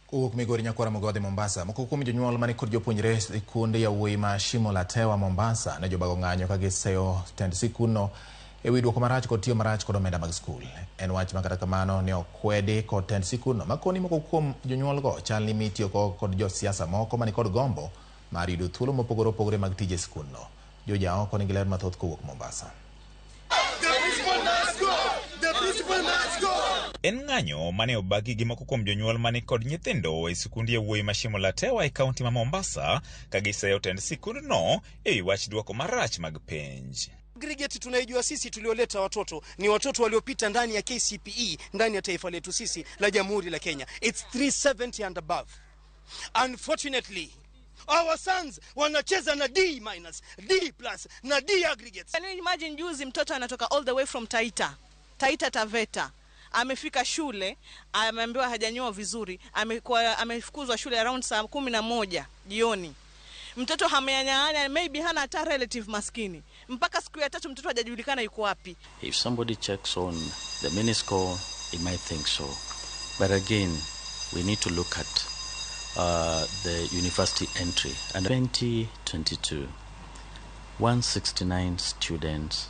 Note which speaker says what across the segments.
Speaker 1: Kowuok Migori nyakwara Mogodhi Mombasa, moko kuom jonyuol mani kod jopuonjre e sikunde yawuoyi ma Shimo la Tewa Mombasa ne jobago ng'anyo ka giseyo tend sikundno e wi duoko marach kod tiyo marach kod omenda mag skul. En wach ma kata kamano ne okwedi kod tend sikundno makoni moko kuom jonyuolgo chal ni mitiyogo kod josiasa moko mani kod gombo mar yudo thuolo mopogore opogore mag tije e sikundno. Joja oko nigi ler mathoth kowuok Mombasa.
Speaker 2: En ng'anyo mane obagi gi moko kuom jonyuol mani kod nyithindo e sikund yawuoyi ma Shimo la Tewa e kaunti ma Mombasa ka giseyo tend sikundno e wi wach dwoko marach mag penj.
Speaker 3: Aggregate tunaijua sisi tulioleta watoto ni watoto waliopita ndani ya KCPE ndani ya taifa letu sisi la Jamhuri la Kenya. It's 370 and above. Unfortunately, our sons wanacheza na D minus, D plus na D aggregates.
Speaker 4: Can you imagine juzi mtoto anatoka all the way from Taita, Taita Taveta. Amefika shule, ameambiwa hajanyoa vizuri, amekuwa amefukuzwa shule around saa 11 jioni. Mtoto hameanyaanya, maybe hana hata relative maskini. Mpaka siku ya tatu mtoto hajajulikana yuko wapi.
Speaker 5: If somebody checks on the mini score, he might think so. But again, we need to look at the university entry. And 2022, 169 students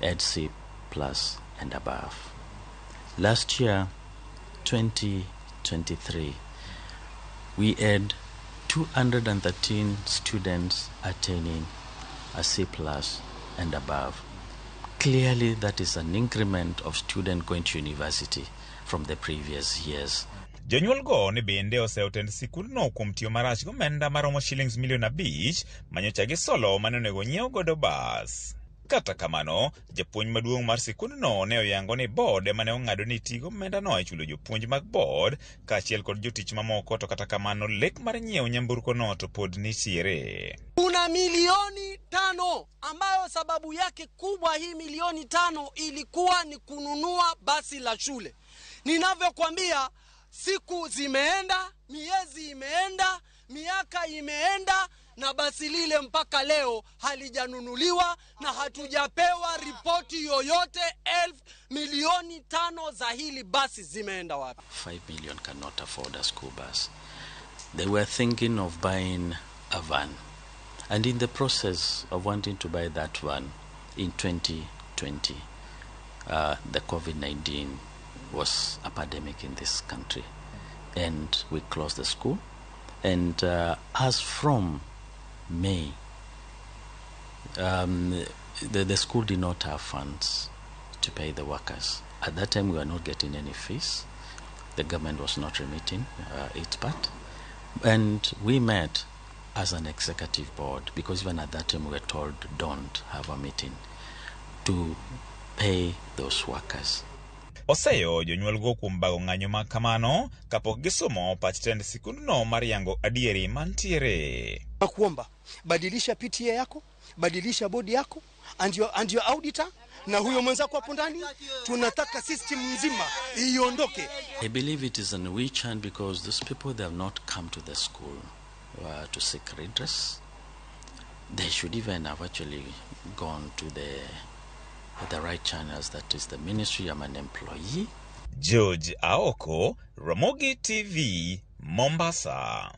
Speaker 5: at C plus and above. Last year, 2023, we had 213 students attaining a C plus and above. Clearly, that is an increment of students going to university from the previous years.
Speaker 2: Jonyuol go ne bende oseyo tend sikundno kuom tiyo marach gi omenda maromo shillings milion 5 manyocha gisolo mane onego nyiew godo bas. Kata kamano, japuonj maduong' mar sikundno ne oyango ni board ema ne ong'ado ni ti gi omendano e chulo jopuonj mag board kaachiel kod jotich mamoko, to kata kamano lek mar nyiewo nyamburkono to pod nitiere.
Speaker 6: Kuna milioni 5 ambayo sababu yake kubwa hii milioni 5 ilikuwa ni kununua basi la shule. Ninavyokwambia, siku zimeenda, miezi imeenda, miaka imeenda na basi lile mpaka leo halijanunuliwa na hatujapewa ripoti yoyote. Elfu milioni 5 za hili basi zimeenda wapi?
Speaker 5: 5 million cannot afford a school bus. They were thinking of buying a van. And in the process of wanting to buy that van in 2020, the COVID 19 was a pandemic in this country. And we closed the school. And as from May, the school did not have funds to pay the workers. At that time, we were not getting any fees. The government was not remitting its part. And we met as an executive board, because even at that time we were told don't have a meeting, to pay those workers.
Speaker 2: Oseyo jonyuolgo kuom bago ng'anyo ma kamano kapok gisumo pach tend sikundno mar yango adieri mantiere.
Speaker 3: Nakuomba badilisha PTA yako, badilisha bodi yako and your auditor na huyo mwenzako hapo ndani. Tunataka system nzima iondoke.
Speaker 5: I believe it is an witch hunt because those people, they have not come to the school to seek redress. They should even have actually gone to the right channels, that is the ministry. I'm an employee.
Speaker 2: George Aoko, Ramogi TV, Mombasa.